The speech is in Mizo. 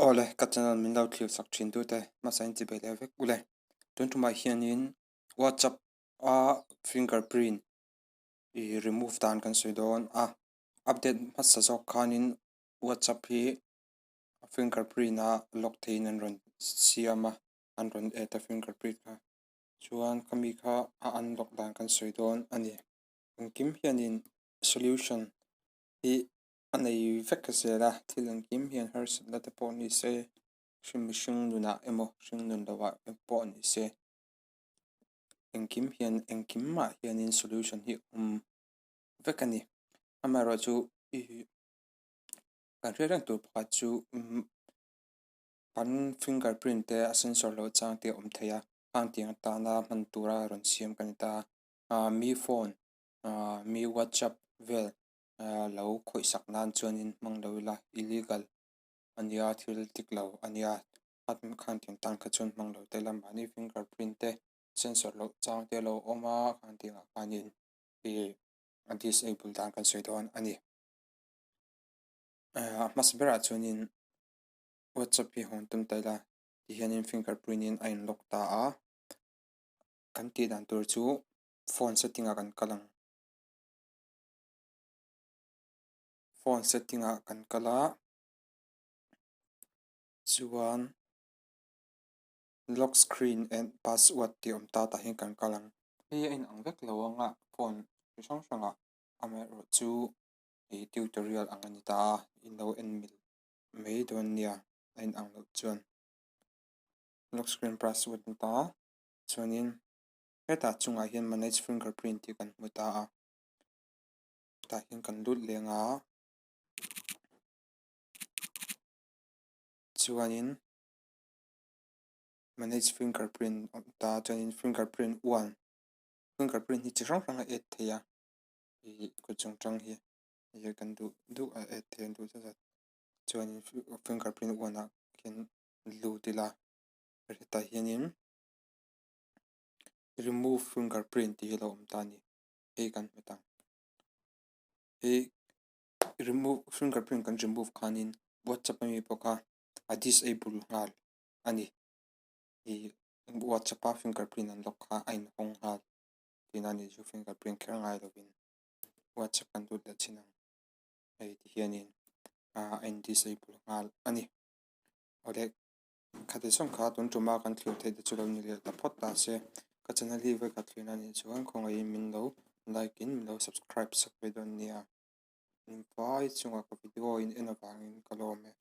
Awle, ka channel min lo thlir sak thin tute hmasa in chi bei leh vek ule. Tun tumah hianin WhatsApp a fingerprint i remove dan kan sawi dawn a. Update hmasa zawk khanin WhatsApp hi fingerprint a lock theihin an rawn siam a, an rawn add a fingerprint kha. Chuan khami kha a unlock dan kan sawi dawn a ni. Engkim hianin solution hi a nei vek zel a, thil engkim hian harsatna te pawh ni se, hring mihring nunah emaw hring nun lovah pawh ni se, engkim hian engkim mah hianin solution hi awm vek a ni. Amaherawhchu ih kan hriat reng tur pakhat chu kan finger print te a sensor loh chang te a awm thei a, khang tiang atana hman tura rawn siam kan ni ta a, ah mi phone ah mi whatsapp vel lo khawih sak nan chuanin hmang lo ila illegal a nia thil dik lo a nia a khan tiang tan kha chuan hmang lo ta ila mahni finger print te sensor loh chang te a lo awm a khan tiangah khanin ih a disable dan kan sawi dawn a ni. A hmasa berah chuanin whatsapp hi hawn tum ta ila tihianin finger print in a in lock ta a kan tih dan tur chu phone setting ah kan kal ang. Phone setting ah kan kal a chuan lock screen and password tih awm ta tah hian kan kal ang. Hei a inang vek lo ang a phone chi hrang hrang ah amaherawh chu ih tutorial ang a ni ta a in lo en mil mai dawn nia a inang loh chuan lock screen password a ni ta a chuanin hetah chungah hian manage fingerprint tih kan hmu ta a. Tah hian kan lut leng a chuanin manage fingerprint a awm ta chuanin fingerprint one fingerprint hi chi hrang hrang a add thei a ih kut chung tang hi hei kan duh duh a add thei a duh zat zat chuanin fingerprint one ah khian lut ila hetah hianin remove fingerprint tih hi a lo awm ta a ni. Hei kan hmet ang hei remove fingerprint kan remove khanin whatsapp ami pawh kha a disable nghal a ni ih whatsapp a fingerprint an lock kha a inhawng nghal tihna a nih chu fingerprint kher ngai lovin whatsapp kan lut leh thin ang hei ti hianin ah a in disable nghal a ni awle. Khati zawng kha tun tuma kan thlir theih te chu lo ni leh ta phawt ta se. Ka channel hi vawi khat thlirna anih chuan khawngaihin min lo like in min lo subscribe sak ve dawn nia. Inpai chungah ka video in en avangin ka lawm e.